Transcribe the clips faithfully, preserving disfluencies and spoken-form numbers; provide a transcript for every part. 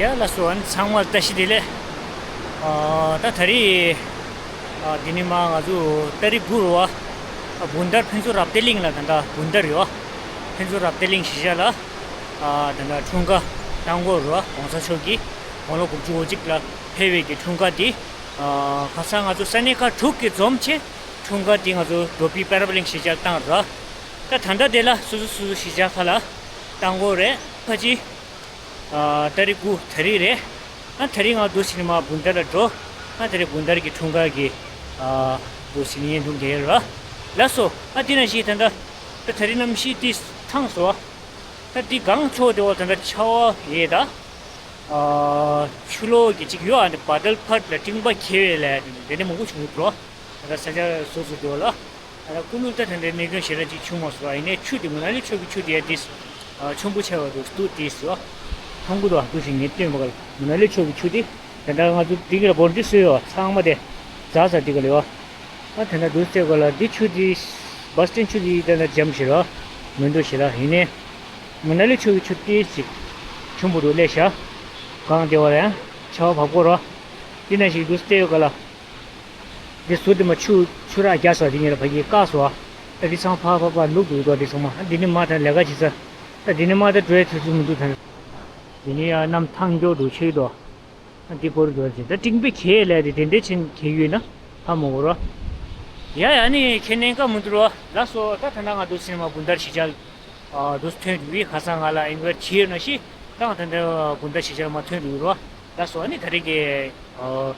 ཡ་ལགས་སོ། ཨ་ནི་ཚང་མ་ལ་བཀྲ་ཤིས་བདེ་ལེགས། ཨ་ད་ད་རེས་ཨ་འདི་ནི་མ་ང་ཚོ་ཏ་རིག་དགུ་རུ་བ་ཨ་བུན་དར་ཕུན་ཚོགས་རབ་བརྟན་གླིང་ལ་ད་ལྟ་བུན་དར་ཡོད། ཕུན་ཚོགས་རབ་བརྟན་གླིང་གཞིས་ཆགས་ལ་ཨ་ད་ལྟ་འཁྲུངས་སྐར་བཏང་གོ་རུ་བ་གོང་ས་མཆོག་གིས་དགུང་ལོ་དགུ་བཅུ་གོ་གཅིག་ལ་ཕེབས་པའི་གི་འཁྲུངས་སྐར་འདི་ཨ་ཁ་སང་ང་ཚོ་ས་གནས་ཁག་དྲུག་གིས་འཛོམས་བྱས་འཁྲུངས་སྐར་འདི་ང་ཚོ་འགྲོ་ཕུག་པེ་ར་པ་ལིང་གཞིས་ཆགས་ལ་བཏང་ར། ད་ད་ལྟ་དེ་ལ་སོ་སོ་སོ་སོ་གཞིས་ཆགས་ཁག་ལ་བཏང་གོ་རེད། ཁ་ཅིག་ཨ་ཏ་རིག་དགུ་ད་རེས་རེད། ཨ་ད་རེས་ང་འདུག་སེ་ནི་མ་བུན་དར་ལ་འགྲོ། ཨ་ད་རེས་བུན་དར་གྱི་འཁྲུངས་སྐར་གྱི་ཨ་འདུག་སེ་ནི་བརྙན་ཐུང་རྒྱག་ཡ་ར། ལགས་སོ། ཨ་དེ་ནང་བཞིན་ད་ལྟ་ད་ད་རེས་གནམ་གཤིས་དེ་ཐང་སོ། ད་དེ་གངས་ཆོག་དེ་བ་ད་ལྟ་ཆར་པ་ཡོད་ད། ཨ་ཆུ་ལོག་གི་ཅིག་ཡོད། ཨ་ནི་བ་དལ་ཕར་ལ་སྤྲིན་པ་འཁྱིལ་བའི་ལས་དེ་འདྲ་མང་པོ་བྱུང་འགྲོ། ད་ལྟ་ས་ཆ་སོ་སོ་དེ་བ་ལ། ཨ་ཀུ་ནུ་ད་དེ་འདྲའི་གནད་དོན་ཞེ་དྲག་ཅིག་བྱུང་མ་སོང་། ཨ་ཡིན་ནའི་ཆུ་དེ་མུ་ན་ལི་ཆོས་ཀྱི་ཆུ་དེ་ཡ་དེ་ཨ་ཆེན་པོ་ཆེ་བ་འདུག་འདུག་དེ་སུ་མཐོང་གི་འདུག་ཨ། འདུག་ཞིག་ངས་སྟོན་པ་ག་ལ་མུ་ན་ལི་ཆོས་ཀྱི་ཆུ་དེ་ད་ལྟ་ང་ཚོ་དེ་གི་ལ་བོར་འདི་སུ་ཡོད་ཚང་མ་དེ་ཛ་ཛ་དེ་ག་ལ་ཡོད། ཨ་དེ་འདྲ་འདུག་ཟེར་ག་ལ་འདི་ཆུ་དེ་བ་སྟན་ཆུ་དེ་ད་ལྟ་འཇམ་ཞིག་ར་མི་འདུག་ཞིག་ར། ཡིན་ནའི་མུ་ན་ལི་ཆོས་ཀྱི་ཆུ་དེ་ཅིག་ཆེན་པོ་འདུག་ལས་ཤ་གང་དེ་བ་ལ་ཡང་ཆར་པ་བབས་གོ་ར། དེ་ནང་ཞིག་འདུག་ཟེར་ག་ལ། འདི་ཟུར་དེ་མ་ཆུ་ཆུ་རགས་རྒྱག་སོ། དེ་ཉིན་ལ་ཕ་གིའི་བཀག་སོ། ཨ་དེ་ཚང་ཕ་ཕ་ཕ་ལུག་འདུག་དོ་དེ་ཚང་མ། ཨ་འདི་ནི་མ་ད་ལས་ཀ་བྱེད་ས། ཨ་འདི་ནི་མ་ད་འགྲོའི་དུས་ཚོད་མི་འདུག་ད། འདི་ནི་ཡ་གནམ་ཐང་མགྱོགས་འདུག་ཆེ་དོ། ཨ་འདི་བོར་འགྲོ་ཟིན་ད་སྤྲིན་པའི་ཁྱེད་ལས་དེ་དེ་འདྲས་ཆེན་ཁྱེད་ཡོད་ན་ཧ་མ་གོ་རོ། ཡ་ཡ་ནི་ཁྱེད་ནན་ཀ་མི་འདུག་རོ། ལགས་སོ། ད་ད་ན་ང་འདུག་སེ་ནི་མ་བུན་དར་གཞིས་ཆགས་ཨ་འདུག་ཐོན་འདུག་བི་ཁ་སང་ང་ལ་ཨིན་ཝེར་བྱེད་ཡོད་ན་ཤི། ད་ད་ད་བུན་དར་གཞིས་ཆགས་མ་ཐོན་འདུག་རོ། ལགས་སོ། ཨ་ནི་ད་རེས་ཀྱི་ཨ།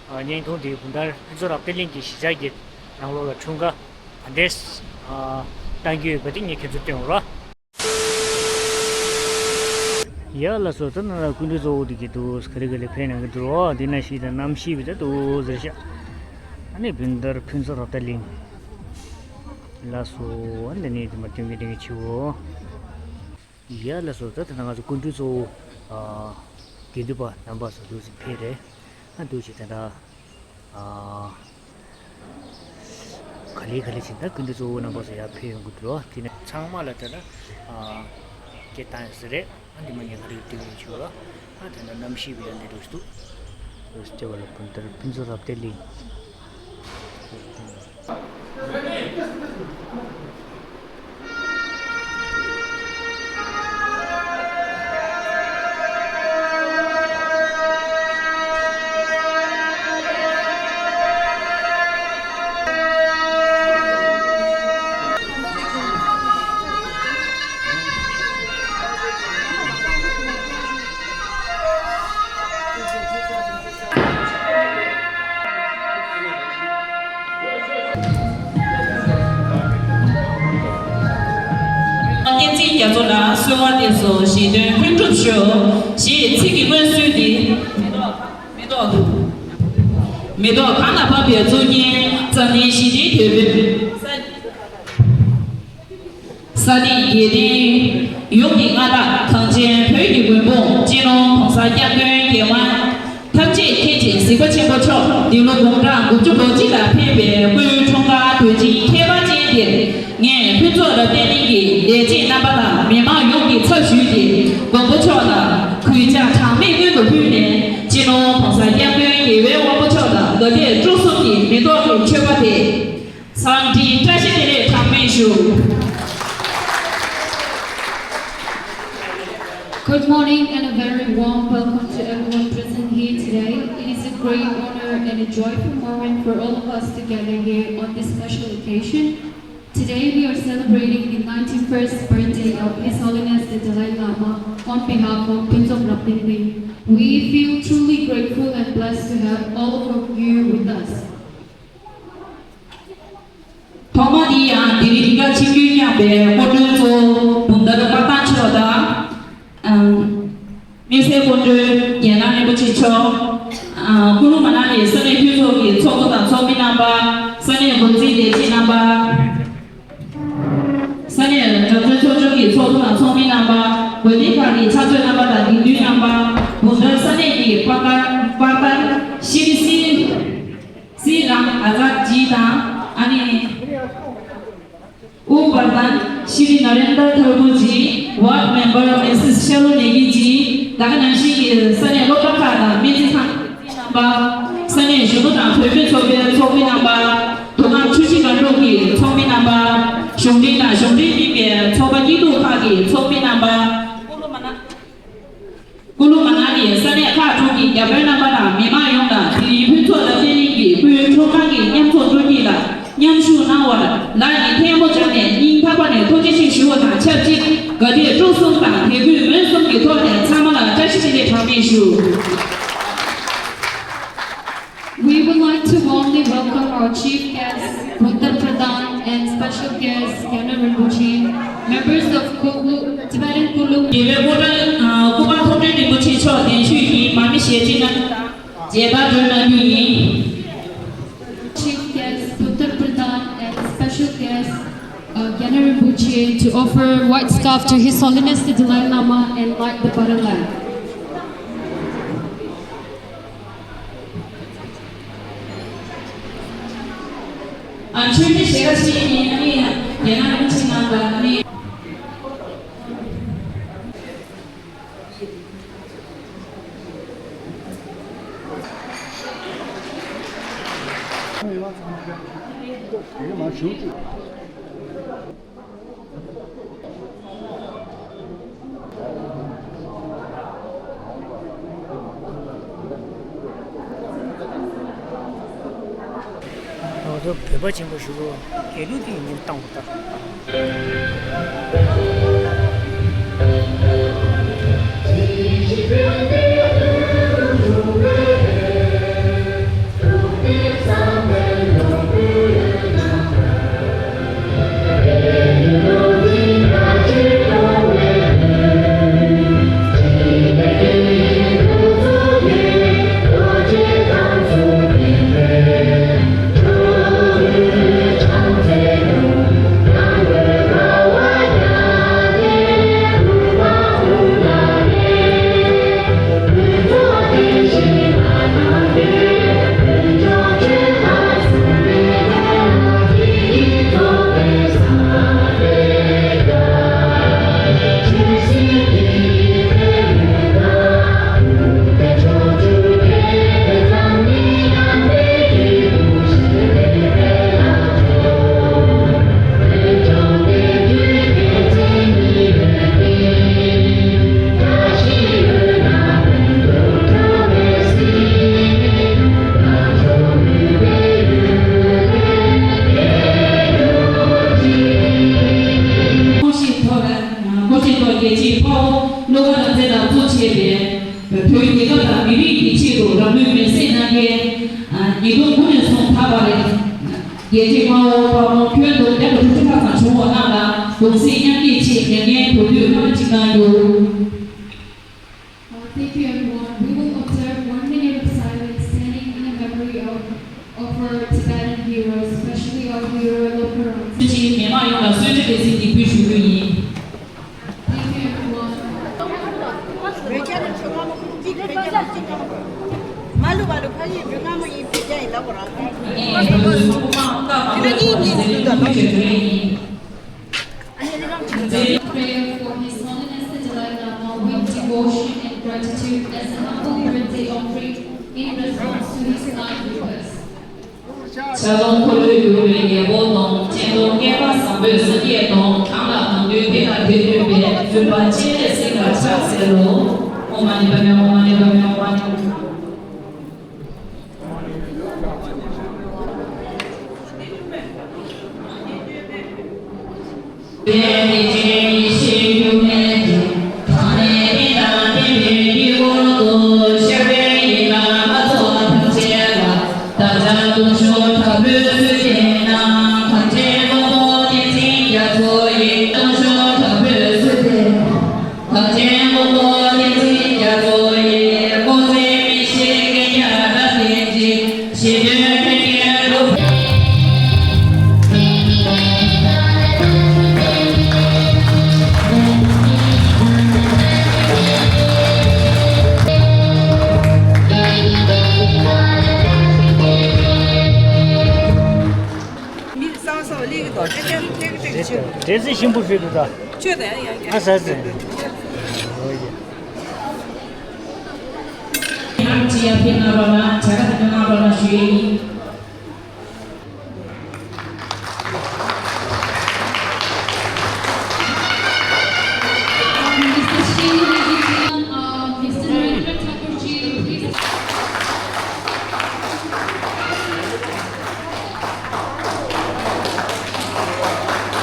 ཨ་བརྙན་ཐུང་འདི་བུན་དར་ཕུན་ཚོགས་རབ་བརྟན་གླིང་གི་གཞིས་ཆགས་ཀྱི་ནང་ལོགས་ལ་འཁྲུངས་སྐར་ག་འདྲས་ཨ་བཏང་རྒྱུ་ཡོད་པ་དེ་ངས་ཁྱེད་ཚོར་སྟོན་རོགས། ཡ་ལགས་སོ། ད་ནང་ལ་སྐུ་མགྲོན་གཙོ་བོ་དེ་གི་འདུག་ག་རེ་ག་ལེ་ཕན་ནང་གི་འདུག་རོགས། འདི་ན་ཤི་དང་གནམ་གཤིས་བི་ད་འདུག་ཟེར་ཤག་ཨ་ནི་བུན་དར་ཕུན་ཚོགས་རབ་བརྟན་གླིང་། ལགས་སོ། ཨ་འདི་ནས་དེ་མ་སྟོན་གི་འདི་གི་ཆུ་བོ། ཡ་ལགས་སོ། ད་ད་ནང་ང་ཚོ་སྐུ་མགྲོན་གཙོ་བོ་ཨ་དགེ་འདུན་པ་རྣམ་པ་ཚོ་འདུག་སེ་ཕེབས་རེད། ཨ་འདུག་ཅིག་ད་ལྟ་ཨ་ག་ལེ་ག་ལེ་ཕྱིན་ད་སྐུ་མགྲོན་གཙོ་བོ་རྣམ་པ་ཚོ་ཡར་ཕེབས་ཡོང་གི་འདུག་རོ། དེ་ནས་ཚང་མ་ལ་ད་ལྟ་ཨ་སྐད་བཏང་ཡོད་ས་རེད། ཨ་འདི་མ་ཉན་ག་རེ་སྟོན་ཡོད་ཆུ་རོ། ཨ་ད་ལྟ་གནམ་གཤིས་བི་ཡ་འདི་འདུག་སེ་འདུག་སེ་ལྟེ་བ་ལ་བུན་དར་ཕུན་ཚོགས་རབ་བརྟན་གླིང་། བསྟན་འཛིན་རྒྱ་མཚོ་ལ་གསོལ་བ་འདེབས་སོ། ཞལ་འདོན་ལྷུན་གྲུབ་ཤོག་ཞེས་ཚིག་གི་སྔོན་སྲོལ་འདི། མེ་ཏོག་མེ་ཏོག་མེ་ཏོག་གང་ལ་ཕབ་པའི་གཙུག་རྒྱན་འཛམ་གླིང་ཞི་བདེའི་དོན་ཕུལ། ས་གནས་དགེ་ལྡན་ཡོངས་ཀྱི་མངའ་བདག་གངས་ཅན་བོད་ཀྱི་མགོན་དཔུང་སྤྱི་ནོར་༸གོང་ས་༸སྐྱབས་མགོན་རྒྱལ་དབང་ཐམས་ཅད་མཁྱེན་ཅིང་གཟིགས་པ་ཆེན་པོ་མཆོག་འདི་ལོ་དགུང་གྲངས་དགུ་བཅུ་གོ་གཅིག་ལ་ཕེབས་པའི་སྐུའི་འཁྲུངས་སྐར་དུས་ཆེན་ཁྱད་པར་ཅན་འདིར། ངས་ཕུན་ཚོགས་རབ་བརྟན་གླིང་གི་ལས་བྱེད་རྣམ་པ་དང་མི་མང་ཡོངས་ཀྱི་ཚབ་ཞུས་ཏེ། མགོན་པོ་མཆོག་ལ་གུས་ཕྱག་གྲངས་མེད་སྔོན་དུ་ཕུལ་ནས། སྤྱི་ནོར་༸གོང་ས་༸སྐྱབས་མགོན་རྒྱལ་བའི་དབང་པོ་མཆོག་དང་དགའ་དད་སྤྲོ་གསུམ་གྱིས་མེ་ཏོག་གི་མཆོད་པ་དེ། འཚམས་འདྲི་བཀྲ་ཤིས་བདེ་ལེགས་གྲངས་མེད་ཞུ། Good morning and a very warm welcome to everyone present here today. It is a great honor and a joyful moment for all of us to gather here on this special occasion. Today we are celebrating the ninety-first birthday of His Holiness the Dalai Lama on behalf of Phuntsog Rabdin Ling. We feel truly grateful and blessed to have all of you with us. ཐོག་མ་དེ་ཡང་དེ་རིང་འདི་གར་ཆིབས་བསྒྱུར་བསྐྱངས་པའི་སྐུ་མགྲོན་གཙོ་བོ་འབུམ་ཐར་དམར་ཐང་མཆོག་དང་། ཨམ། དམིགས་བསལ་སྐུ་མགྲོན་རྒྱལ་བློན་རིན་པོ་ཆེ་མཆོག་ཨ། ཀུ་ལུ་མ་ན་ལི་ས་གནས་འཐུས་ཚོགས་ཀྱི་ཚོགས་གཙོ་དང་ཚོགས་མི་རྣམ་པ། ས་གནས་འགོ་འཛིན་ལས་བྱེད་རྣམ་པ། ས་གནས་འགྲོ་འཛིན་ཚོགས་ཆུང་གི་ཚོགས་གཙོ་དང་ཚོགས་མི་རྣམ་པ། འོས་སྡེ་ཁག་གི་ཕྱག་མཛོད་རྣམ་པ་དང་དགེ་འདུན་རྣམ་པ། འབུམ་ཐར་ས་གནས་ཀྱི་པར་ལྟར་པར་ལྟར་ཤི་རི་སི། སི་རང་ཨ་ཛག་ཇི་དང་། ཨ་ནི་ཨུ་པར་དྷན་ཤི་རི་ན་རེན་དར་ཐར་པུ་ཇི། Ward Member Missus Shaloni Negi ji། ད་ག་ནང་བཞིན་གྱི་ས་གནས་སློབ་གྲྭ་ཁག་དང་སྨན་རྩིས་ཁང་གི་རྣམ་པ། ས་གནས་གཞོན་ནུ་དང་བུད་མེད་ཚོགས་པའི་ཚོགས་མི་རྣམ་པ། མདོ་ཁམས་ཆུ་བཞི་སྒང་དྲུག་གི་ཚོགས་མི་རྣམ་པ། གཞུང་འབྲེལ་དང་གཞུང་འབྲེལ་མིན་པའི་ཚོགས་པ་སྐྱིད་སྡུག་ཁག་གི་ཚོགས་མི་རྣམ་པ། ཀུ་ལུ་མ་ན་ནི་ས་གནས་ཁག་དྲུག་གི་རྒྱ་དཔོན་རྣམ་པ་དང་མི་མང་ཡོངས་ལ་དེ་རིང་ཕུན་ཚོགས་ལག་ཤེས་གླིང་གི་སྤུན་ཁྲོམ་ཁང་གི་མཉམ་ཚོགས་དྲུག་གཉིས་ལ་མཉམ་ཞུགས་གནང་བར་ལག་གཉིས་ཐལ་མོ་སྦྱར་ནས་སྙིང་ཐག་པ་ནས་ཐུགས་རྗེ་ཆེ་ཞུ་བ་དང་ཆབས་ཅིག་དགའ་དད་སྤྲོ་གསུམ་དང་དད་གུས་མོས་གསུམ་གྱི་ཐོག་ནས་ཚང་མ་ལ་བཀྲ་ཤིས་བདེ་ལེགས་གྲངས་མེད་ཞུ། We would like to warmly welcome our chief guest, Buddha Pradhan, and special guest, Gyana Rinpoche, members of Kulu, Tibetan Kulu དེ་བས་སྐུ་དྲག་སྐུ་པར་མཐོང་གྲོལ་རིན་པོ་ཆེ་མཆོག་གདན་ཞུས་ཀྱིས་མར་མེ་ཞལ་འབྱེད་གནང་། མཇལ་དར་སྒྲོན་གནང་རྒྱུ་ཡིན། Chief guest Buddha Pradhan and special guest uh, Gyana Rinpoche to offer white scarf to His Holiness the Dalai Lama and light the butter lamp. ཨ་ཆོས་འབྲེལ་ཞལ་ཁ་ཕྱེ་ནས་ཨ་ནི་ཡང་ན་ཨ་ཕྱི་ནང་ལ་ཨ་ནི། ང་ཚོ་བོད་པ་ཆེན་པོ་ཞུ་རོགས་དགེ་ལུགས་ཀྱི་ཉིན་བཏང་བ་ལྟར། སྐུ་ཞབས་ཐོག་རྒྱལ་གཅེས་དཔའ་བོ་བློ་དགའ་རབ་བརྩེགས་ལགས་གཙོ་བྱས་པའི་བོད་རྒྱལ་ཁབ་དང་མི་རིགས་ཀྱི་ཆེད་དུ་རང་ལུས་མེར་སྲེག་གནང་མཁན། ཉིས་སྟོང་དགུ་ནས་བཟུང་ད་བར་རྒྱལ་གཅེས་དཔའ་བོ་དཔའ་མོ་ཁྱོན་བསྡོམས་བརྒྱ་དང་དྲུག་ཅུ་ལྷག་ཙམ་བྱུང་བ་རྣམས་ལ་གདུང་སེམས་མཉམ་སྐྱེད་ཆེད་མྱ་ངན་གུས་འདུད་སྔ་མ་ཅིག་གནང་རྒྱུ། Uh, thank you, everyone. We will observe one minute of silence standing in the memory of, of our Tibetan heroes, especially our hero Lhoka Rangtse. ཅིག་མི་མང་ཡོངས་ལ་གསོལ་ཇ་སྤྲད་ཟིན་གྱི་ཕུལ་ཞུ་རྒྱུ་ཡིན། Thank you, everyone. Prayer for His Holiness the Dalai Lama with devotion and gratitude as a humble birthday offering in response to his kind request. ཕྱག་སྟོང་འཁོར་ལོས་སྒྱུར་བའི་རྒྱལ་པོ་དང་། སྤྱན་སྟོང་བསྐལ་པ་བཟང་པོས་སངས་རྒྱས་དང་། གང་ལ་གང་འདུལ་དེ་ལ་དེ་འདུལ་བའི། འདུལ་བ་སྤྱན་རས་གཟིགས་ལ་ཕྱག་འཚལ་ལོ། ཨོཾ་མ་ཎི་པདྨེ་ཧཱུྃ། མ་ཎི་པདྨེ་ཧཱུྃ། མ་ཎི། མི་སང་སང་ལིག་དོ་ཅེ་ཅེ་ཅེ་ཅེ་ཅེ། འདྲེ་རྩིས་ཤིང་བུ་ཧྲིལ་དུ་ད། ཆོས་དང་ཡང་ཡང་ཨ་ཟ་ཟེ། འོ་ཡེ། ཡར་ཕེབས་གནང་རོགས་གནང་། བྱ་དགའ་དེ་ཚོ་གནང་རོགས་གནང་ཞུ་ཡས་ཡིན། Um, Mister Shin, ladies and, uh, Mister Narendra Thakur ji, please.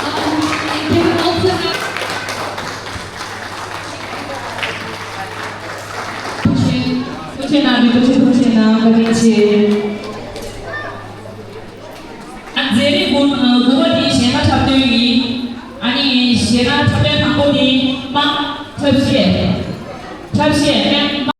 Um, and can we also have ཐུགས་རྗེ་གནང་། ཐུགས་རྗེ་གནང་། ཐུགས་རྗེ་གནང་། བཀའ་དྲིན་ཆེ། ཨ་ནི་མཛད་རིམ་དགུ་དགུ་པ་དེ་གཞས་སྣ་འཁྲབ་སྟོན་ཡིན། ཨ་ནི་གཞས་སྣ་འཁྲབ་སྟོན་དང་པོ་དེ་དམངས་འཁྲབ་གཞས། འཁྲབ་གཞས་དམངས།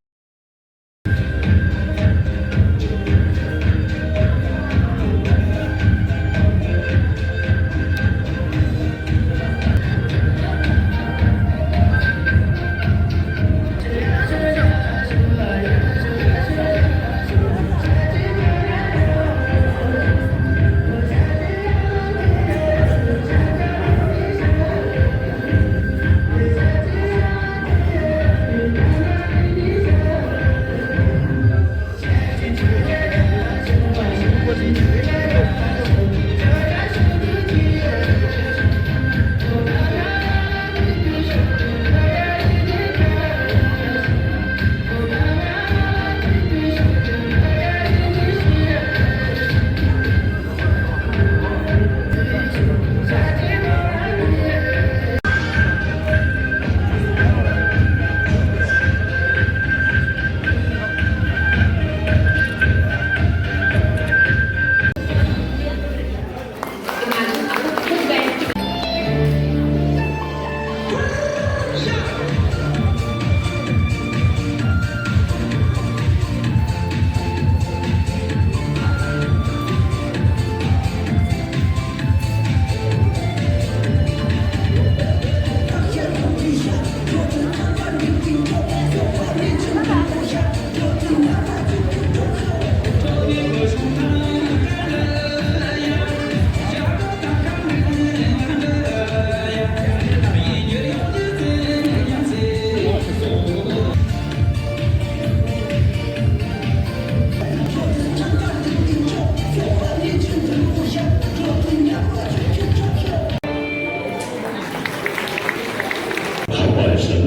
ལྷག་པར་ཟེར་ན།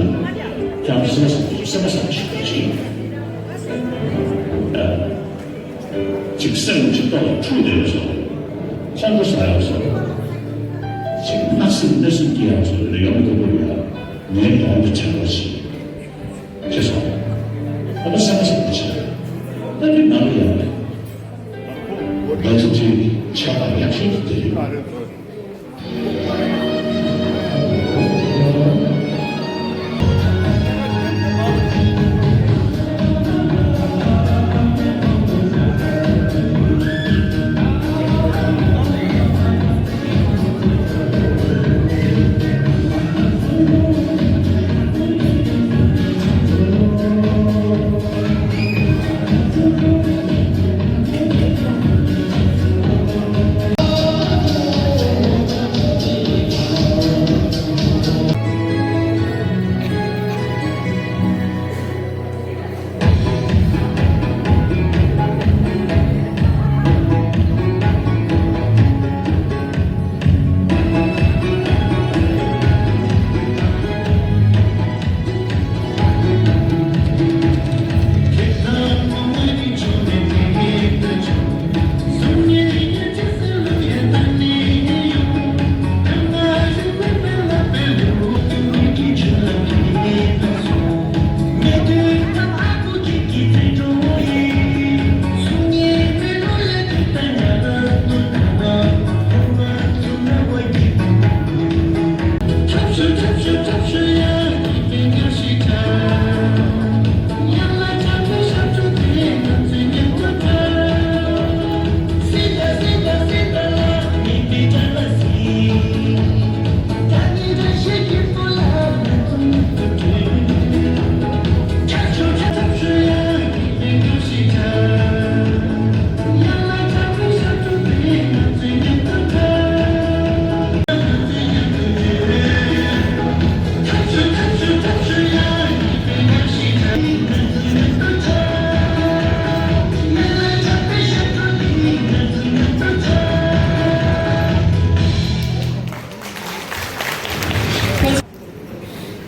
ཡང་སེམས་སེམས་སེམས་ཞིག་ཅིག་ཅིག་སེམས་ཀྱི་ཐོག་ལ་འཁྲུག་བསྡད་སོང་། ཁོང་ཁྲོ་ཟ་ཡག་སོང་། ཅིག་གནག་སེམས་གནོད་སེམས་སྐྱེ་ཡག་སོང་། ཡོང་གི་འདུག་ཡ། ངའི་གདོང་དུ་དྲན་པ་ཞིག་ཅེས་སོང་། ད་ལྟ་སེམས་སེམས་ཞིག་ད་དུས་ནང་ལ་ཡོང་མེད། ང་ཚོ་ཚོའི་ཆགས་པ་ཡག་ཤོས་དེ་རེད།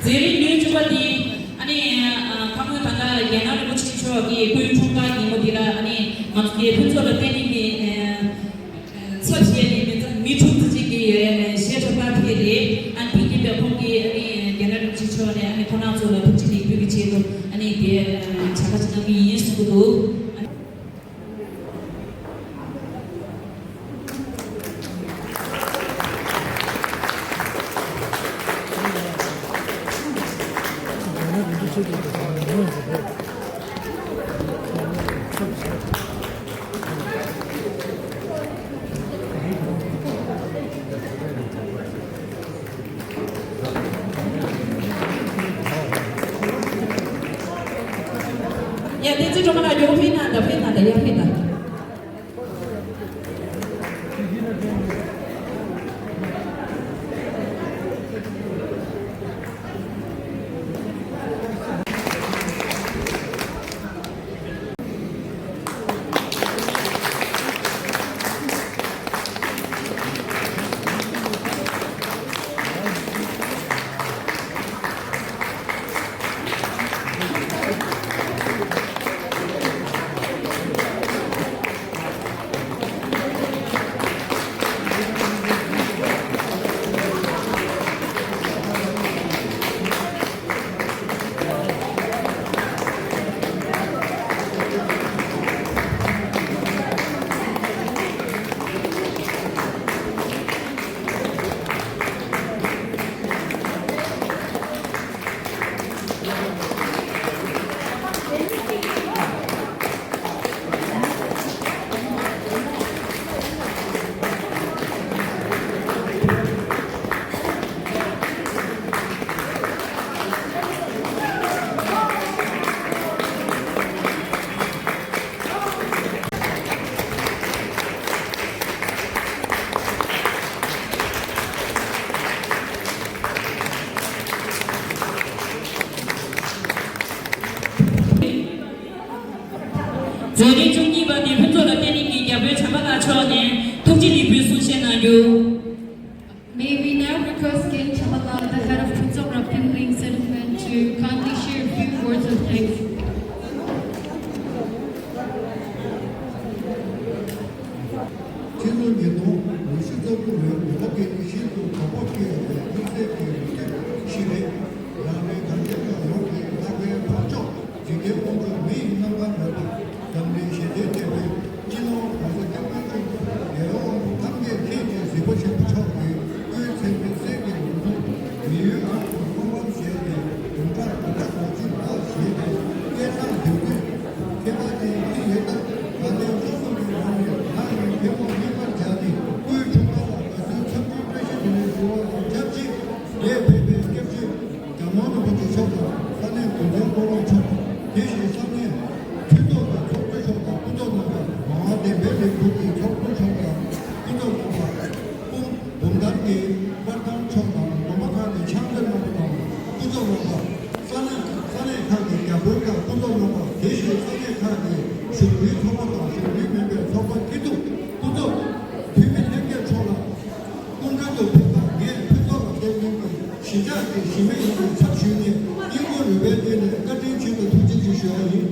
དེ་རིང་ཉིན་བཅུ་པ་འདི་ཨ་ནི་ཁ་སྔོན་ད་ལྟ་རྒྱལ་ནག་རིན་པོ་ཆེ་མཆོག་གི་སྐུའི་འཁྲུངས་སྐར་ཉིན་མོ་འདི་ལ་ཨ་ནི་ང་ཚོ་རྒྱལ་ཕུན་ཚོགས་ལ་བརྟེན་ནས་ཀྱི་ཚབ་བྱས་ནས་མི་ཚ་མི་ཁྲུང་ཙམ་ཅིག་གི་ཞལ་ཁྲ་པར་ཕེབས་རེད། ཨ་ནི་དེ་རྗེས་ཕན་ཁོང་གིས་ཨ་ནི་རྒྱལ་ནག་རིན་པོ་ཆེ་མཆོག་ནས་ཨ་ནི་ཁོང་རྣམ་ཚོ་ལ་ཐུགས་རྗེ་ལེགས་འབུལ་གྱི་ཆེད་དུ་ཨ་ནི་དེ་བྱ་དགའ་ཅིག་གནང་གི་ཡིན་གསུང་གི་འདུག། ཡ་དེ་ཚོ་གྲོགས་མོ་ལ་ཡོང་ཕེབས་ན་ད་ཕེབས་ན་ད་ཡ་ཕེབས་ད། མཛད་རིམ་བཅུ་གཉིས་པ་ནི་ཕུན་ཚོགས་རབ་བརྟན་གླིང་གི་རྒྱ་བོད་བྱམས་པ་ལགས་མཆོག་ནས་ཐུགས་རྗེ་ལེགས་འབུལ་གསུང་བཤད་གནང་རྒྱུ། May we now request Ken Chamala, the head of Phuntsog Raptinling settlement, to kindly share a few words of thanks. སྤྱི་ལོ་ཉིས་སྟོང་ཉི་ཤུ་རྩ་དགུ་ལོའི་ལོ་འཁོར་གྱི་ཤིན་ཏུ་དགའ་པོ་སྐྱེ་བའི་དམིགས་བསལ་གྱི་ལོ་རྒྱུས་ཤིག་རེད། རང་རེ་གངས་ཅན་གྲགས་ཡོངས་ཀྱི་ལྷ་སྐལ་འཕགས་མཆོག་འཇིག་རྟེན་དབང་ཕྱུག་མི་ཡི་རྣམ་པར་རོལ་པ། འཛམ་གླིང་ཞི་བདེའི་དེད་དཔོན་སྤྱི་ནོར་༸གོང་ས་༸སྐྱབས་མགོན་ཆེན་པོ་རྒྱལ་བའི་དབང་པོ་ཐམས་ཅད་མཁྱེན་ཅིང་གཟིགས་པ་ཆེན་པོ་མཆོག་གི་སྐུའི་མཚན་དཔེ་གསེར་གྱི་ལུང་དྲངས་མི་ཡུལ་ཁམས་སུ་སྐུ་འབམ་བཞེས་ཏེ་དུང་དཀར་གདན་ས་གོང་ཆེན་ལ་བཞེས་ཏེ་སྐལ་བཟང་འདོད་རྒུ་ཁྱད་པར་ཅན་ཅི་ཡོད་ན་ད་ལྟའི་སྐུ་གསུང་གི་ངང་ནས་ང་ཡི་མགོན་པོ་གཉིས་པར་བྱ་སྟེ་སྐུའི་འཁྲུངས་སྐར་ལ་དགའ་བསུའི་འཚམས་འདྲིའི་བཀྲ་ཤིས་བདེ་ལེགས་ཞུ་བ་དང་ཆབས་ཅིག་འདིར་ཕེབས་པའི་སྐྱབས་རྗེ་རྒྱལ་དབང་རིན་པོ་ཆེ་མཆོག་དང་ས་གནས་འགོ་འཛིན་སྐུ་ངོ་མཆོག་དང་དེ་བཞིན་ས་གནས་མཐུན་ཚོགས་ཀྱི་ཚོགས་གཙོ་མཆོག་དང་སྐུ་ཚབ་རྣམ་པ། མ་ཝ་བདེ་འཕེལ་ལས་འགུལ་གྱི་ཚོགས་གཙོ་མཆོག་དང་སྐུ་ཚབ་རྣམ་པ། སྐུ་འབུམ་ཐང་གི་པར་ཐང་མཆོག་དང་དགོན་པ་ཁག་གི་ཕྱག་མཛོད་རྣམ་པ་དང་སྐུ་ཚབ་རྣམ་པ། ས་གནས་ས་གནས་ཁག་གི་རྒྱ་བོད་ཁག་སྐུ་ཚབ་རྣམ་པ། དེ་བཞིན་ས་གནས་ཁག་གི་གཞུང་འབྲེལ་ཚོགས་པ་དང་གཞུང་འབྲེལ་མིན་པའི་ཚོགས་པ་སྐྱིད་སྡུག་སྐུ་ཚབ། འཐུས་མི་ལྷན་རྒྱས་མཆོག་ལ། སྐུ་མགྲོན་དུ་ཕེབས་པར་ངས་ཕུན་ཚོགས་རབ་བརྟན་གླིང་གི་གཞིས་ཆགས་ཀྱི་གཞིས་མི་ཡོངས་ཀྱི་ཚབ་ཞུས་ནས་སྙིང་ཁོང་རུས་པའི་གཏིང་ནས་བཀའ་དྲིན་ཆེ་དང་ཐུགས་རྗེ་ཆེ་ཞུ་བ་ཡིན།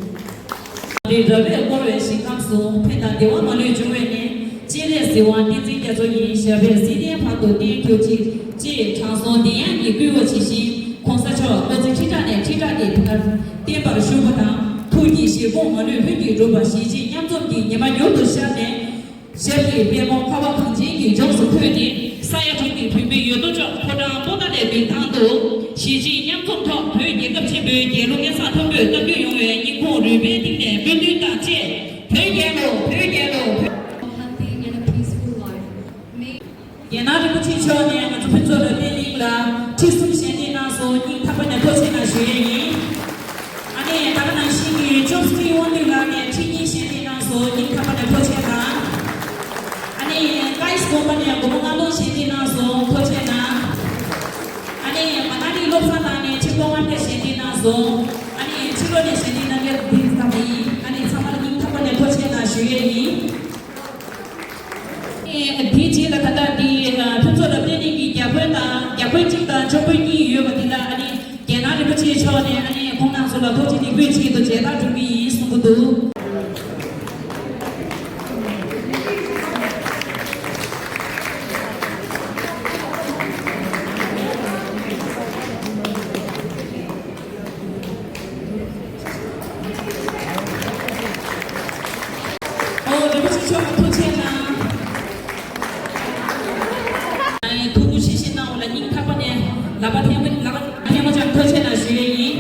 འདི་རབ་པས་བསྐོར་བའི་ཞིང་ཁམས་སུ། ཕན་དང་བདེ་བ་མ་ལུས་འབྱུང་བའི་གནས། སྤྱན་རས་གཟིགས་དབང་བསྟན་འཛིན་རྒྱ་མཚོ་ཡི། ཞབས་པད་བསིལ་ལྡན་བར་དུ་བརྟན་གྱུར་ཅིག་ཅེས་དྲང་སྲོང་བདེ་དབྱངས་ཀྱིས་བསྐུལ་བ་ཇི་བཞིན་གོང་ས་མཆོག་སྐུ་ཚེ་ཁྲི་ཕྲག་ནས་ཁྲི་ཕྲག་གི་བར་བརྟན་པར་བཞུགས་པ་དང་། ཐུགས་ཀྱི་བཞེད་དགོངས་མ་ལུས་ལྷུན་གྱིས་འགྲུབ་པ། གཞིས་བྱེས་མཉམ་འཛོམས་ཀྱི་ཉི་མ་མྱུར་དུ་ཤར་ནས། ཞབས་ཀྱི་པད་མོ་ཁ་བ་གངས་ཅན་གྱི་ལྗོངས་སུ་འཕོས་ཏེ། ས་ཡ་དྲུག་གི་བོད་མི་ཡོད་དོ་ཅོག་ཕོ་བྲང་པོ་ཏཱ་ལའི་མདུན་ཐང་དུ། གཞིས་བྱེས་མཉམ་འཛོམས་ཐོག་བོད་རྒྱལ་ཁབ་ཆེན་པོའི་རྒྱལ་གླུ་སྙན་སེང་མཐོན་པོས་བཏབ་རྒྱུ་ཡོང་བའི་སྙིང་ཁོང་རུས་པའི་གཏིང་ནས་སྨོན་འདུན་དང་བཅས། བོད་རྒྱལ་ལོ། བོད་རྒྱལ་ལོ། བོད། Healthy and a peaceful life. May རྒྱལ་ནག་རིན་པོ་ཆེ་མཆོག་ནས་ང་ཚོ་ཕུན་ཚོགས་རབ་བརྟན་གླིང་ལ་ཁྲི་གསུམ་ཞལ་འདེབས་གནང་སོང་། སྙིང་ཐག་པ་ནས་ཐུགས་རྗེ་གནང་ཞུ་ཡས་ཡིན། ཨ་ནི་ད་ག་ནང་བཞིན་གྱི་ཅོབ་སི་ཊི་དབང་འདུས་ལགས་ནས་ཁྲི་གཉིས་ཞལ་འདེབས་གནང་སོང་། སྙིང་ཐག་པ་ནས་ཐུགས་རྗེ་གནང་། ཨ་ནི་ཀའིས་དགོན་པ་ནས་སྒོར་མོ་ལྔ་སྟོང་ཞལ་འདེབས་གནང་སོང་། ཐུགས་རྗེ་གནང་། ཨ་ནི་མ་ན་ལི་བློ་བཟང་ལགས་ནས་ཁྲི་སྟོང་ལྔ་བརྒྱ་ཞལ་འདེབས་གནང་སོང་། ཨ་ནི་ཕྱི་ལོགས་ནས་ཞལ་འདེབས་གནང་མཁན་འདི་ཙམ་ཡིན། ཨ་ནི་ཚང་མ་ལ་སྙིང་ཐག་པ་ནས་ཐུགས་རྗེ་གནང་ཞུ་ཡས་ཡིན། དེའི་རྗེས་ལ་ད་ལྟ་འདི་ཕུན་ཚོགས་རབ་བརྟན་གླིང་གི་རྒྱ་དཔོན་དང་རྒྱ་དཔོན་གཅིག་དང་ཇོ་དཔོན་གཉིས་ཡོད་པ་འདི་ལ་ཨ་ནི། ཁོང་རྣམ་ཚོ་ལ་ཐུགས་རྗེ་ཆེ། ཆེད་དུ་མཇལ་དར་སྒྲོན་གྱི་ཡིན་གསུང་གི་འདུག་ཨོ། རིན་པོ་ཆེ་མཆོག་ལ་ཐུགས་རྗེ་ཆེ་གནང་། ཐུགས་ཁུར་ཆེ་བཞེས་གནང་བ་ལ་སྙིང་ཐག་པ་ནས་ལག་པ་ཐལ་མོ་ལག་པ་ཐལ་མོ་སྦྱར་ཐུགས་རྗེ་ཆེ་གནང་ཞུ་ཡས་ཡིན།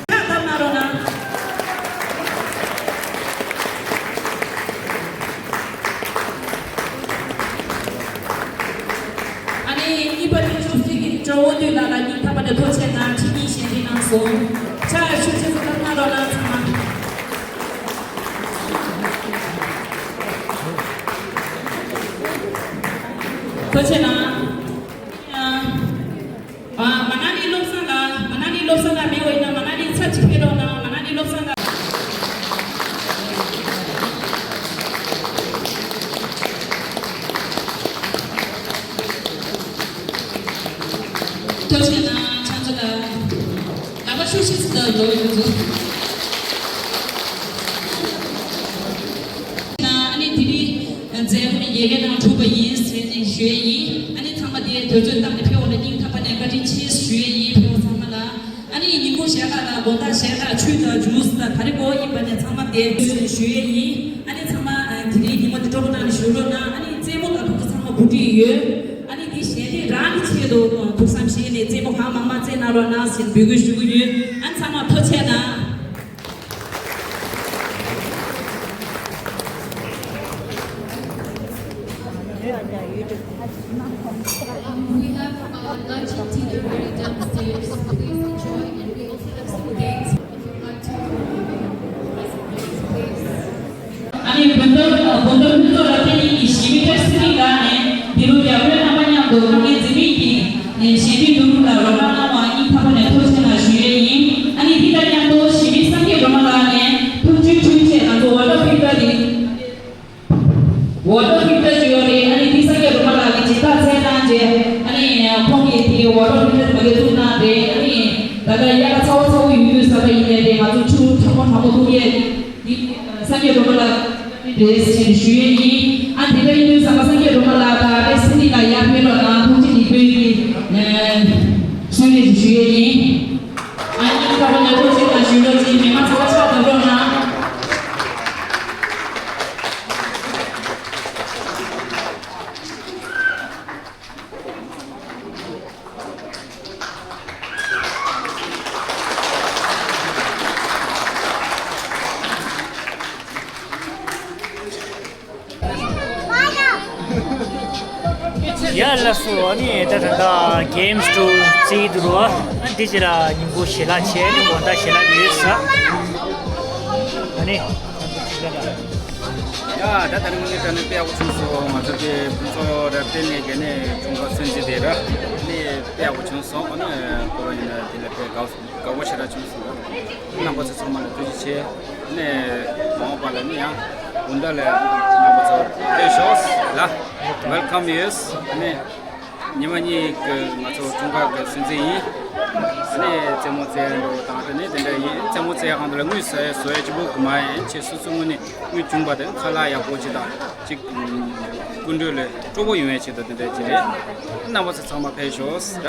ཁ་བཏབ་གནང་རོགས་གནང་། ཨ་ནི་གཉིས་པ་ནི་ཆུ་སྲིན་གྱི་ཇོ་བོ་འདུས་ལགས་ལ་སྙིང་ཐག་པ་ནས་ཐུགས་རྗེ་ཆེ་གནང་། ཁྲི་གཉིས་ཞལ་འདེབས་གནང་སོང་། ཕྱག་ཤུགས་ཆེ་ཚུལ་ཁ་གནང་རོགས་གནང་། ཚང་མ་ཐུགས་རྗེ་ཆེ་གནང་། ཨ། ཨ། མ་ན་ལི་བློ་བཟང་ལགས། མ་ན་ལི་བློ་བཟང་ལགས་མེད་པ་ཡིན་ན་མ་ན་ལི་ཚབ་ཅིག་ཕེབས་རོགས་གནང་། མ་ན་ལི་བློ་བཟང་ལགས། ཐུགས་རྗེ་གནང་། ཁྱེད་ཚོ་ལ་ལག་པ་ཤུགས་ཆེ་ཙམ་ལོ་ཡོད་ཚོ། ཨ་ནི་དེ་རིང་མཛད་སྒོ་ནི་ཡ་གི་ནང་གྲུབ་པ་ཡིན་ཟེར་ནས་ཞུ་ཡས་ཡིན། ཨ་ནི་ཚང་མ་དེ་དུས་ཚོད་བཏང་ནས་ཕེབས་པ་ལ་སྙིང་ཐག་པ་ནས་བཀའ་དྲིན་ཆེ་ཞུ་ཡས་ཡིན། ཕེབས་པ་ཚང་མ་ལ། ཨ་ནི་ཉིན་གུང་ཞལ་ལག་དང་དགོང་དག་ཞལ་ལག་ཆུ་དང་ཇུས་དང་ག་རེ་དགོས་ཡིན་པ་ནས་ཚང་མ་དེ་ཞུ་ཡས་ཡིན། ཨ་ནི་ཚང་མ་དེ་རིང་ཉིན་མོ་འདི་སྤྲོ་པོ་གནང་ནས་བཞུགས་རོགས་གནང་། ཨ་ནི་རྩེད་མོ་ལ་ཐུགས་ཚང་མ་གོ་སྒྲིག་ཡོད། ཨ་ནི་འདི་ཞལ་འདེབས་རང་གི་ཆེད་དུ་ཐུགས་བསམ་བཞེས་ནས་རྩེད་མོ་གང་མང་མང་རྩེད་གནང་རོགས་གནང་ཟེར་འབོད་སྐུལ་ཞུ་གི་ཡོད། ཨ་ནི་ཚང་མ་ཐུགས་རྗེ་གནང་། We have, uh, lunch and dinner ready downstairs. Please enjoy, and we also have some games if you would like to, please. ཨ་ནི་བུན་ཏོ་བུན་ཏོ་ཕུན་ཚོགས་ལགས་ཁྱེད་གཉིས་ཀྱིས་ཞི་མི་ཊར་སི་ལིང་ལ་ནས་འདི་རུ་རྒྱབ་སྐྱོར་རྣམ་པ་མཉམ་དུ་ཁོང་གིས་འཛིན་མི་གི་ཞལ་འདེབས་བསྡུ་རུབ་ལ་རོགས་རམ་གནང་བ་སྙིང་ཐག་པ་ནས་ཐུགས་རྗེ་གནང་ཞུ་ཡས་ཡིན། ཨ་ནི་འདི་དང་མཉམ་དུ་ཞི་མི་སངས་རྒྱས་སྒྲོལ་མ་ལགས་ནས་ཐུགས་རྗེ་ཆེ་ང་ཚོ་ཝ་ཊར་ཕིལ་ཊར་དེ། ཝ་ཊར་ཕིལ་ཊར་ཅིག་ཡོད་རེད། ཨ་ནི་འདི་སངས་རྒྱས་སྒྲོལ་མ་ལགས་ཀྱིས་སྦྱིན་བདག་བཙལ་གནང་རྗེས། ཨ་ནི་ཁོང་གིས་དེ་ཝ་ཊར་ཕིལ་ཊར་མ་གི་བཙུགས་གནང་རེད། ཨ་ནི་ད་ལྟ་དབྱར་ཁ་ཚ་བོ་ཚ་བོ་ཡོད་དུས་ས་ཁ་ཡིན་ནའི་རེད། ང་ཚོ་ཆུ་གྲང་མོ་གྲང་མོ་འཐུང་ཡས་འདི་སངས་རྒྱས་སྒྲོལ་མ་ལགས་རེད་ཞེས་ཞུ་ཡས་ཡིན། ཨ་འདི་ལྟར་ཡིན་དུས་ས་ཁ་སངས་རྒྱས་སྒྲོལ་མ་ལགས་དང་རེད་སི་ནི་ལ་ཡར་ཕེབས་རོགས་གནང་། ཐུགས་རྗེ་ལེགས་འབུལ་གྱི་གསོལ་རས་ཞུ་ཡས་ཡིན། ཨ་ནི་ཁ་པ་ནས་ཐུགས་རྗེ་གནང་ཞུ་རོགས་གྱིས། མི་མང་ཚོ་ཕྱག་བརྡབ་རོགས་གནང་། ཡ་ལགས་སོ། ཨ་ནི་ད་ད་ལྟ་གེམ་སི་ཊུ་རྩེ་གི་འདུག་རོ། ཨ་འདི་ཅི་ལ་ཉིན་གུང་ཞལ་ལག་བྱས་ནས་དགོང་དག་ཞལ་ལག་ཡོད་ས། ཨ་ནི་ཡ་ད་ད་རིང་ངས་ད་ནི་དཔེ་ཡག་པོ་བྱུང་སོང་། ང་ཚོ་གི་ཕུན་ཚོགས་ར་ལྡན་ནས་ག་ནས་ཀྲུང་གོ་སྲིད་འཛིན་དེ་ར་ནི་དཔེ་ཡག་པོ་བྱུང་སོང་། ཨ་ནི་ཁོ་རང་ཡིན་ན་དེ་ལ་དཔེ་དགའ་དགའ་པོ་ཞེ་དྲག་བྱུང་སོང་། རྣམ་པ་ཚོ་ཚང་མ་ལ་ཐུགས་རྗེ་ཆེ། ནས་མ་འོངས་པ་ལ་ནི་ཡང་དགོང་དག་ལ་རྣམ་པ་ཚོ་ཕེབས་ཤོག་ལ་ཝེལ་ཀམ་ཡོད། ནས་ཉི་མ་གཉིས་ཀྱི་ང་ཚོ་ཀྲུང་གོ་གི་སྲིད་འཛིན་ཡིན། ནས་རྩེད་མོ་རྩེ་འགྲོ་དང་དེ་ནས་དེ་འདྲ་ཡིན། རྩེད་མོ་རྩེ་གང་དུ་ལ་དངུལ་ཟ་ཡ་བཟོ་ཡ་གཅིག་པོ་གི་མ་ཡིན། ཆེས་སོ་སོ་ངོས་ནས་དངུལ་བྱུང་བ་དེ་ཁ་ལག་ཡག་པོ་ཅིག་དང་ཅིག་སྐུ་མགྲོན་ལ་སྤྲོ་པོ་ཡོང་ཡ་ཆེད་དུ་དེ་འདྲ་ཅིག་རེད། རྣམ་པ་ཚོ་ཚང་མ་ཕེབས་ཤོག་ཟེར།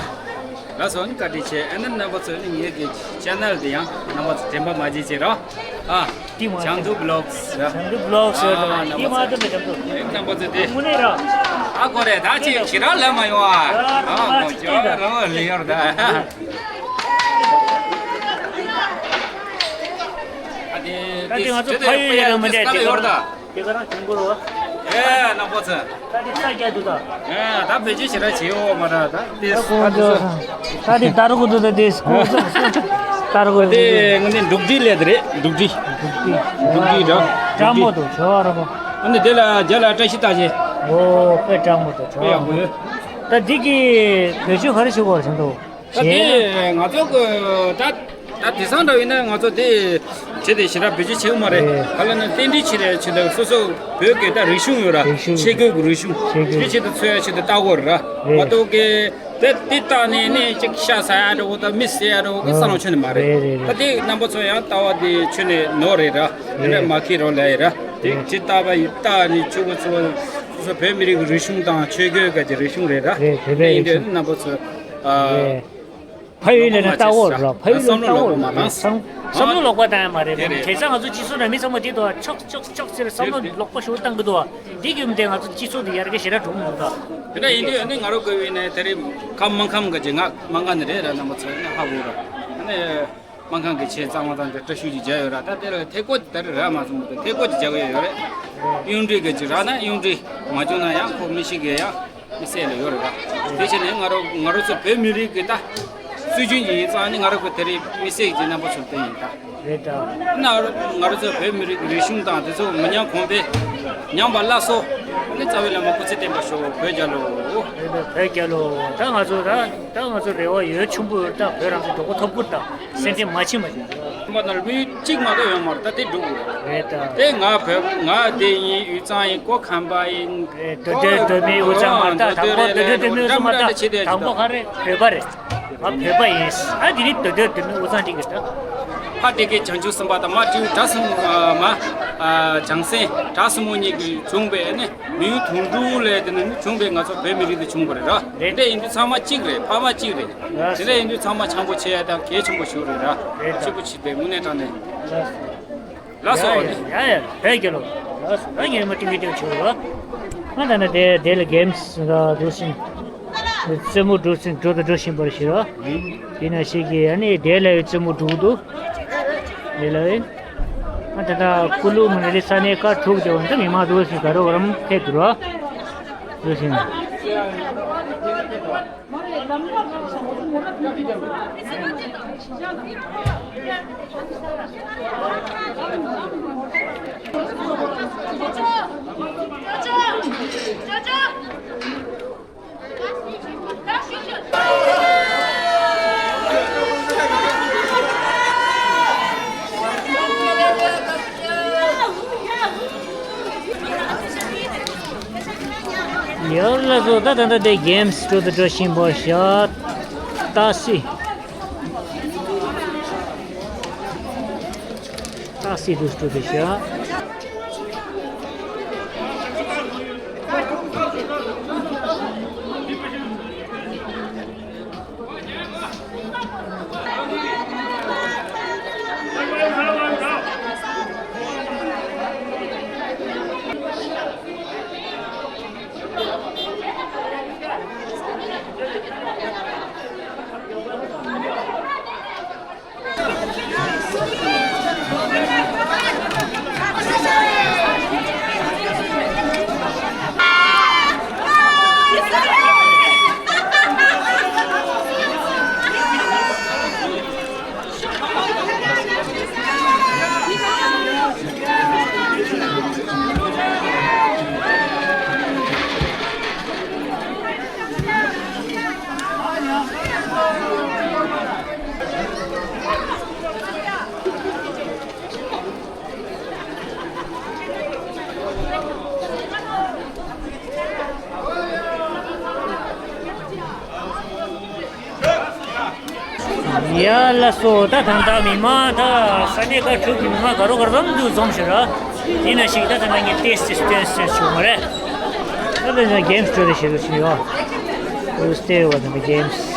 ལགས་སོ། ཨ་ནི་བཀའ་དྲིན་ཆེ། ཨ་ནི་རྣམ་པ་ཚོ་ནི་ངེད་ཀྱི་ཆེ་ནལ་དེ་ཡང་རྣམ་པ་ཚོ་དྲན་པ་མ་བརྗེད་ཅིག་རོགས། ཨ། ཏི་མ་བྱང་ཐུབ་བི་ལོག་སི་ར། བྱང་ཐུབ་བི་ལོག་སི་ར། ཨ་རྣམ་པ་ཚོ། ཏི་མ་ཏི་མ་བྱང་ཐུབ། ཨེ་རྣམ་པ་ཚོ་དེ། དངོས་གནས་ར། ཨ་ཁོ་རེ་ད་ཅིག་ཁྱེད་རང་ལ་མ་ཡོང་ཨ། ཨ་ཁོ་ཁྱོད་རང་ལ་ཡོང་ད། ཨ་དེ་ད་དེ་ང་ཚོ་ཕ་ཡུལ་ཡ་ལ་མི་འདྲ་དེ་ག་རང་བྱུང་གོ་རོ། ཨེ་རྣམ་པ་ཚོ། ད་དེ་ས་རྒྱ་འདུག་ད། ཨེ་ད་བེད་སྤྱོད་བྱེད་ར་བྱེད་འོ་མ་ར་ད་དེ་ད་ད་དེ་ད་རུ་གོ་འདུག་ད་དེ་སྐུ་ད་རུ་གོ་དེ་ངོ་ནས་འབྲུག་སྒྲིལ་ལས་དེ་རེད། འབྲུག་སྒྲིལ། འབྲུག་སྒྲིལ་འབྲུག་སྒྲིལ་འདྲ་འདྲ་མོ་འདུག་བྱ་བ་ར་མོ། ཨ་ནི་དེ་ལ་རྒྱ་ལ་བཀྲ་ཤིས་རྟགས་ཅན། འོ་དཔེ་འདྲ་མོ་འདུག་བྱ་བ་ར་མོ། ད་འདི་གི་བེད་སྤྱོད་ག་རེ་བྱེད་དགོས་རེད་བྱུང་འདུག་ད་དེ་ང་ཚོ་གི་ད་ད་དེང་སང་འདྲ་ཡིན་ན་ང་ཚོ་དེ་བྱེད་དེ་ཞེ་དྲག་བེད་སྤྱོད་བྱེད་ཀྱི་མ་རེད། ག་ལ་ནི་རྟེན་འབྲེལ་བྱེད་རེད། བྱེད་དེ་སོ་སོ་བོད་ཀྱི་ད་རིག་གཞུང་ཡོད་ར། རིག་གཞུང་། ཆས་གོས་ཀྱི་རིག་གཞུང་། ཆས་གོས། དེ་ཆེད་དུ་འཚོལ་ཡ་ཆེད་དུ་ལྟ་དགོས་རེད་ར། རེད། མ་གཏོགས་ཀྱི་ དེ་དེ་ལྟ་ནས་ནི་ཅིག་ཤ་ཟ་ཡ་འགྲོ་གི་ད་མི་ཟ་ཡ་འགྲོ་གི་བསམ་བློ་ཆོད་ནི་མ་རེད། རེད་རེད་རེད། ད་དེ་རྣམ་པ་ཚོ་ཡང་ལྟ་བ་དེ་ཆོད་ནི་ནོར་རེད་ར། དེ་འདྲ་མ་ཁེལ་རོགས་ལ་ཡི་ར། དེ་ཅི་ལྟ་བ་ཡི་ལྟ་ནི་ཆོས་གོས་ཚོ་སོ་སོ་བོད་མི་རིགས་ཀྱི་རིག་གཞུང་དང་ཆོས་གོས་ག་གི་རིག་གཞུང་རེད་ར། རེད། བོད་པའི་ཡིན་དུས་རིག་གཞུང་རྣམ་པ་ཚོ་ཨ། རེད། ཕ་ཡུལ་ལ་ནི་ལྟ་བོར་ར། ཕ་ཡུལ་ལ་ལྟ་བོར་ར། བསམ་བསམ་བློ་ལོག་པ་བཏང་ཡ་མ་རེད། དེ་རེད། དེང་སང་ང་ཚོ་སྤྱི་ཚོགས་ནང་མི་ཚང་མ་དེ་དོ་ཆོག་ཆོག་ཆོག་ཟེར་བསམ་བློ་ལོག་པ་ཞུ་བཏང་གི་འདུག་འདི་གི་མི་དེ་ང་ཚོ་སྤྱི་ཚོགས་དེ་ཡར་རྒྱས་ཞེ་དྲག་འགྲོ་མི་འདུག་དེ་འདྲ་ཡིན་དུས་ནི་ང་རང་གི་ཡིན་ནའི་དེ་རིང་ཁམས་སྨར་ཁམས་ག་ཅིག་ང་སྨར་ཁམས་ནས་རེད་ར། རྣམ་པ་ཚོ་ནི་ཧ་གོ་ར། ཨ་ནི། སྨར་ཁམས་ཀྱི་ཆེད་གཙང་མ་དང་དེ་བཀྲ་ཤིས་ཀྱི་མཇལ་ཡོད་ར། ད་དེ་ལ་ཐད་ཀོ་དེ་ལྟར་ར་མ་སོང་། དེ་ཐད་ཀོ་ཅིག་བྱ་གི་ཡོད་རེད། གཡུང་དྲུང་གི་ཅིག་རག་ན་གཡུང་དྲུང་མ་བྱུང་ན་ཡང་ཁོ་མི་ཤི་གི་ཡང་མི་སེར་ལ་ཡོད་རེད་ར། དེ་བྱས་ནས་ང་རང་ང་རང་ཚོ་བོད་མི་རིགས་ཀྱི་ད་སྲོལ་རྒྱུན་གྱི་ཡིན་ཙང་ནི་ང་རང་གི་དེ་རིང་མི་སེར་གྱི་རྣམ་པ་ཚོར་བསྟན་ཡིན་ད། རེད་ད། ན་ང་རང་ཚོ་བོད་མི་རིགས་ཀྱི་རིག་གཞུང་དང་དེ་ཚོ་མི་ཉམས་གོང་འཕེལ་ཉམས་པ་སླར་གསོ་ནི་རྩ་བའི་བླ་མ་སྐུ་ཚེ་བརྟན་པར་ཤོག་བོད་རྒྱལ་ལོ། རེད་ད། བོད་རྒྱལ་ལོ། ད་ང་ཚོ་ད་ད་ང་ཚོ་རེ་བ་ཡོད་ཆེན་པོ་ཡོད་ད། བོད་རང་བཙན་མགྱོགས་པོ་ཐོབ་དགོས་ད། སེམས་ཁྲལ་མ་བྱེད་མ་བྱེད། མ་ན་ལུས་གཅིག་མ་གཏོགས་ཡོད་མ་རེད། ད་དེ་འགྲུབ་དགོས་རེད། རེད་ད། དེ་ང་བོད་ང་དེ་ཡིན། དབུས་གཙང་ཡིན། གོ་ཁམས་པ་ཡིན། རེད། མདོ་སྟོད་མདོ་སྨད་དབུས་གཙང་མ་རེད་ད། དང་པོ་མདོ་སྟོད་མདོ་སྨད་དབུས་གཙང་མ་རེད་ད། དང་པོ་ག་རེ་བོད་པ་རེད། ང་བོད་པ་ཡིན། ཨ་དེ་ནི་མདོ་སྟོད་མདོ་སྨད་དབུས་གཙང་འགྲིག་གི་ད། ཕ་སྟེ་ཀའི་བྱང་ཆུབ་སེམས་དཔའ་དང་མ་སྤྲེའུ་བྲག་སྲིན་མ་བྱང་སེམས་བྲག་སྲིན་མོ་གཉིས་ཀྱིས་བྱུང་བའི་ནི། མིའུ་གདུང་དྲུག་ལས་དེ་ནི་བྱུང་བའི་ང་ཚོ་བོད་མི་རིགས་དེ་བྱུང་བ་རེད་ར། རེད། དེ་ཡིན་དུས་ཚང་མ་གཅིག་རེད། ཕ་མ་གཅིག་རེད། རེད། དེ་འདྲ་ཡིན་དུས་ཚང་མ་བྱམས་པོ་བྱེད་ཡ་དང་གལ་ཆེན་པོ་ཞིག་རེད་ར། རེད། གཅིག་པུ་བྱེད་པའི་དངོས་གནས་དྲང་གནས། ལགས་སོ། ཡ་ཡ་ཡ་ཡ། བོད་རྒྱལ་ལོ། ལགས་སོ། ད་ངས་མ་ཏིང་ངེ་ཏིང་ཆུ་ར། ང་ད་ནི་དེ་དེ་ལ་གེམ་སི་འགྲོ་བཞིན། རྩེད་མོ་འགྲོ་བཞིན་འགྲོ་དང་འགྲོ་བཞིན་པར་ཞིག་ར། དེ་ན་ཞིག་གིས་ཨ་ནི་དེ་ལ་རྩེད་མོ་འགྲོ་འདུག་དེ་ལ་ཨེ། ཨ་ད་ད་ཀུ་ལུ་མ་ནི་ལི་ས་ནས་ཀ་ཐུག་དེ་འོན་ཏེ་མི་མ་འདུག་ཞིག་ག་རོ་རམ་ཕེབས་འདུག་ར། འདུག་ཞིང་། ཡོད་ལ་བཟོ་ད་ད་ད་དེ་གེམ་སི་འགྲོ་དུ་འགྲོ་བཞིན་པར་བཞག་ཏ་སི། ཏ་སི་དུ་འགྲོ་དུ་བཞག་ཡ་ལ་སོ། ད་ད་ད་མི་མང་ད་ས་གནས་ཁག་ཕྲུག་གི་མི་མང་ག་རོ་ག་རོ་འཛོམས་འཛོམས་ཤིག་ར། དེ་ན་ཞིག་ད་ད་ང་ངས་ཏེས་ཏེས་ཏེས་ཏེས་བྱུང་བ་རེད། ད་ད་ང་གེམ་སི་འགྲོ་རེ་ཞིག་རུ་ཕྱིན་ཡོད། རུ་སྟེ་བ་ད་ང་གེམ་སི།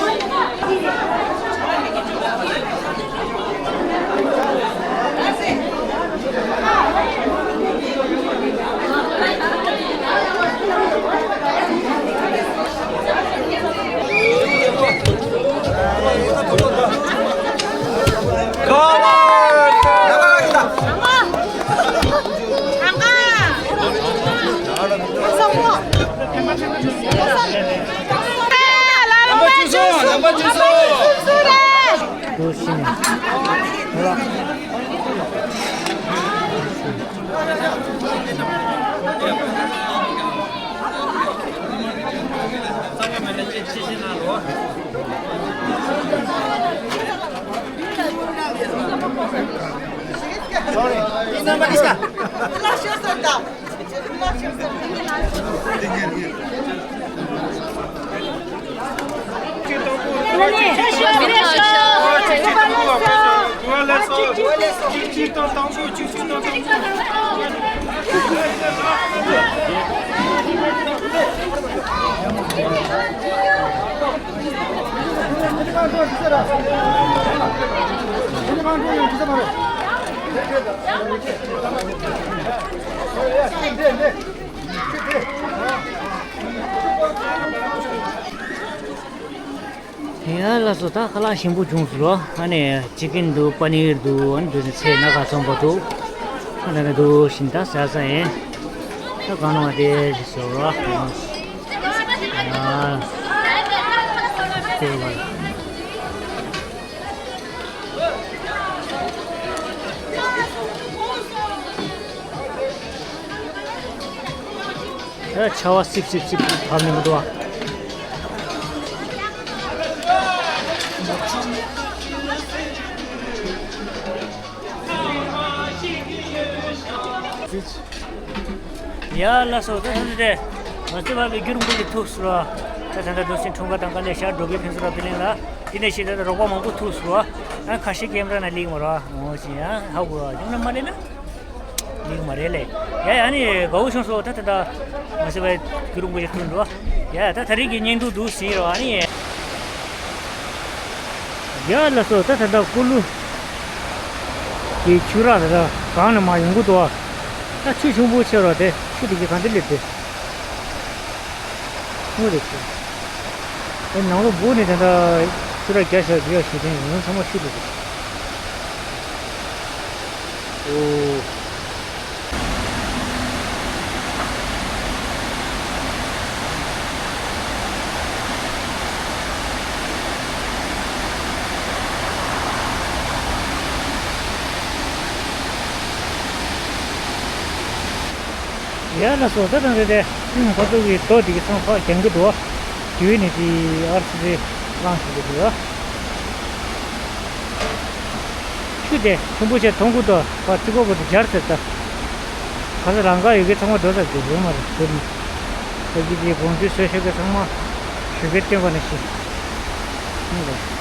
ཡ་ལགས་སོ། ད་ཁ་ལག་ཞིམ་པོ་བྱུང་སོང་ལོ། ཨ་ནི་ཅི་ཀིན་འདུག་པ་ནིར་འདུག་ཨ་ནི་འདུག་ཚེ་སྣ་ཁ་ཚོང་པ་འདུག་ཨ་ནི་འདུག་བཞིན་ད་ཟ་ས་ཡིན། ད་གང་ལ་དེ་ཞིག་ཟོ་རོ། ཡ་དེ་བ། ཨ་ཆར་པ་སིབ་སིབ་སིབ་སིབ་བབས་ནས་མི་འདུག་ཨ། ཡ་ལགས་སོ། ད་ད་ད་ང་ཚོ་བ་བའི་རྒྱུ་རིང་པོ་ཞིག་ཐུག་སོང་ར། ད་ད་ད་རྡོ་སྲིན་འཁྲུངས་སྐར་དང་ག་ལེ་ཤར་འགྲོ་གི་ཕན་སོང་ར། དེ་ལེན་ལ་དེ་ནས་ཤི་ད་ད་རོགས་པ་མང་པོ་ཐུག་སོང་ར། ཨ་ཁ་ཤས་ཀེམ་ར་ན་ལིག་མ་ར་འོ་ཞིག་ཡ་ཧ་གོ་ཡོང་ན་མ་ལེན་ན། ལིག་མ་རེད་ལེ། ཡ་ཡ་ནི་དགའ་བོ་བྱུང་སོང་། ད་ད་ད་ང་ཚོ་བ་རྒྱུ་རིང་པོ་ཞིག་ཐུག་འགྲོ། ཡ་ད་ད་རིག་གི་བརྙན་ཐུང་འདུག་ཟིན་ར་ཨ་ནི། ཡ་ལགས་སོ། ད་ད་ལྟ་ཀུ་ལུ་གི་ཆུ་རགས་ད་ལྟ་གང་ནས་མར་ཡོང་གི་འདུག་ད་ཆུ་ཆེན་པོ་ཆེ་རོ། དེ་ཆུ་དེ་གི་གང་དེ་སླེབས་ཏེ། ཧུ་རེ་ཆུ། ཨེ་ནང་ལོ་སྦུག་ནས་ད་ལྟ་ཆུ་རགས་རྒྱ་ཤར་རྒྱ་ཤར་དེ་ཡོང་ཚང་མ་ཆུ་དེ་རེད། ཨོ། ཡ་ལགས་སོ། ད་དང་རེད་དེ་ཁོ་ཚོ་གི་རྡོ་དེ་གི་ཚང་ཕར་རྒྱང་གི་འདུག་དེ་བས་ནས་དེ་ཨར་སི་སི་རང་བྱེད་ཀྱི་འདུག་ཡ། ཆུ་དེ་ཆེན་པོ་བྱས་མཐོང་གི་འདུག་ཕར་རྩིག་པ་པོ་དེ་སྦྱར་ཟེར་ད། ག་ས་རང་ག་ཡོད་ཀྱི་ཚང་མ་འགྲོ་ས་དེ་ཡོད་མ་རེད་ཟེར་ནས། ད་ཀྱི་དེ་དགོང་དྲོའི་གསོལ་ཞོགས་ཀྱི་ཚང་མ་ཞུ་སྐད་བཏོན་པ་ནས་ཤི། ཨང་རེད།